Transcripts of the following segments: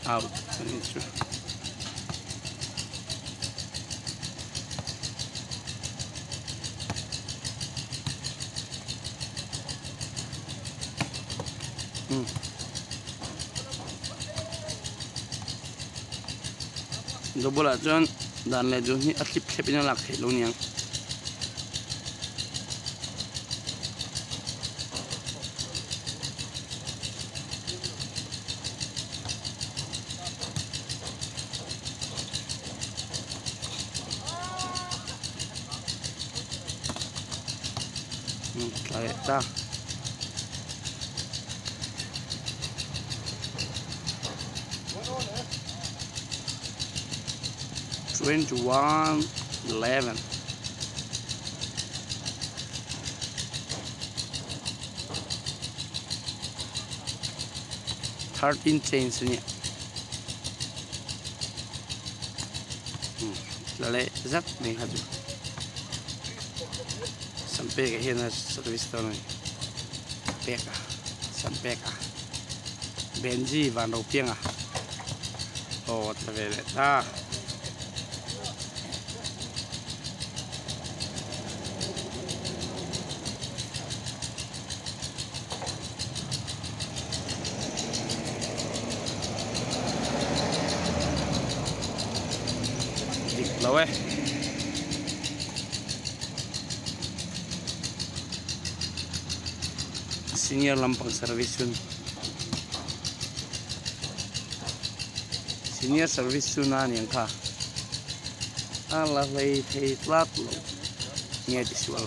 Out anih chu. Hmm. Double ah chuan dan leh dun hi a thlip thlep in a lak theih lo niang. Tla leh ta. 21 11. 13 change a nia la leh zat mai kha chu Sampeka hian a service dawn a ni peka Sampeka Benji van ro pianga aw a tha ve leh ta. Dik lo e. Senior lampang service chu senior service chu na aniang kha a la hlei thei tlat lo nge ti sual.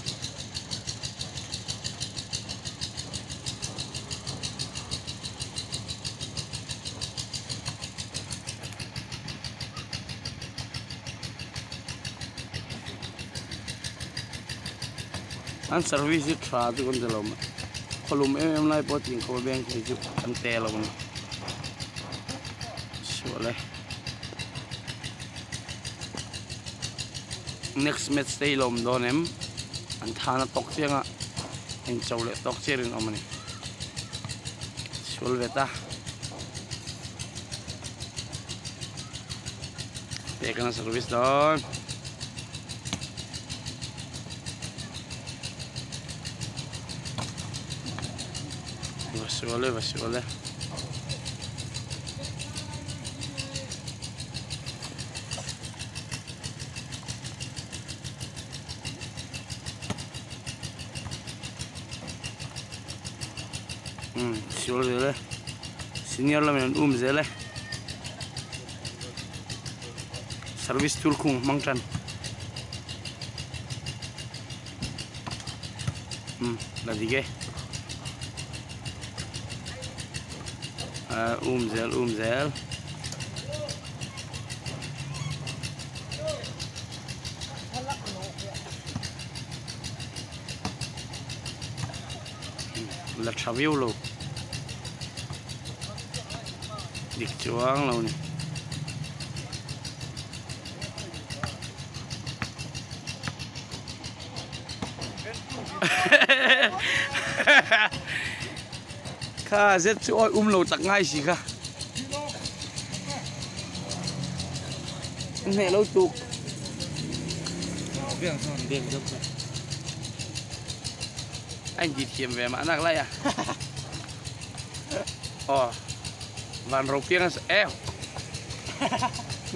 An service hi tha chu kan ti lo mai khawlum em em lai pawh tih khaw bank hi chu an te lo a ni sual e next match te hi la awm dawn em an thana tawk chiang a in cho leh tawk chiah rinawm a ni sual ve ta. Pek an service dawn. Va sual e va sual e. Um sual zel e senior lamin an um zel e service tur khung hmang tan um la dik e ah um zel um zel. La tha viau lo dik chuang lo ni. Kha zet chu awi um lo tak ngai si kha. Hneh lo tuk. A in ti thiam ve mah nak lai a. Aw van ro piang a ew.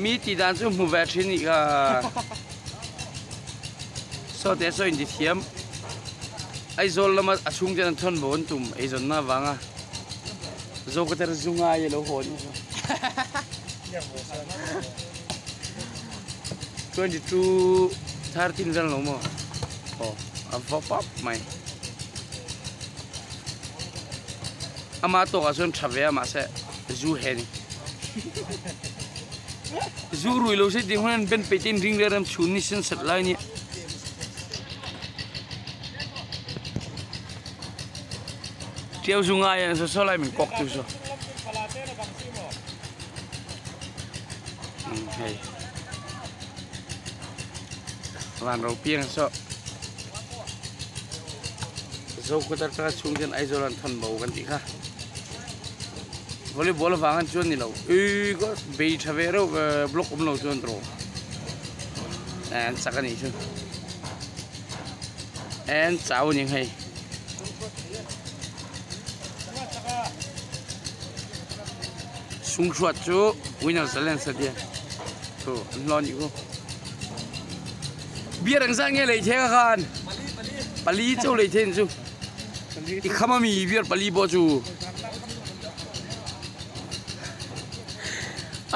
Mi ti dan chu hmu ve thin nih kha. Saw te saw in ti thiam. Aizawl lama a chhung ten an thawn bo an tum eizawnna avanga zo ka ter zu ngai a lo haw ni chu. 22 13 vel lo maw aw a va pap mai ama tawkah chuan tha ve a mahse zu he ni zu rui lo se tih hun an ben peih te in ring rem rem chhun ni sen sat lai nia. Tiau zu ngai an saw lai min kawk tu saw. Hei. Van ro piang saw. Zo kutar tanga chung ten Aizawl an thon bo kan ti kha. Volleyball avang an chuan ni lo ui ka bei tha ve reuh block awm lo chuan tawh an chak a nih chu an chau a ni hei. Sungsuat chu winner challenge a tia thu an hlawh a nih khu beer engzat nge lei thei a khan pali chauh lei thei ang chu. I kham ami beer pali pawh chu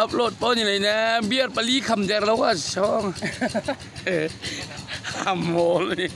upload pawh ni lei ne beer pali kham der lo a sawng a mawl a ni.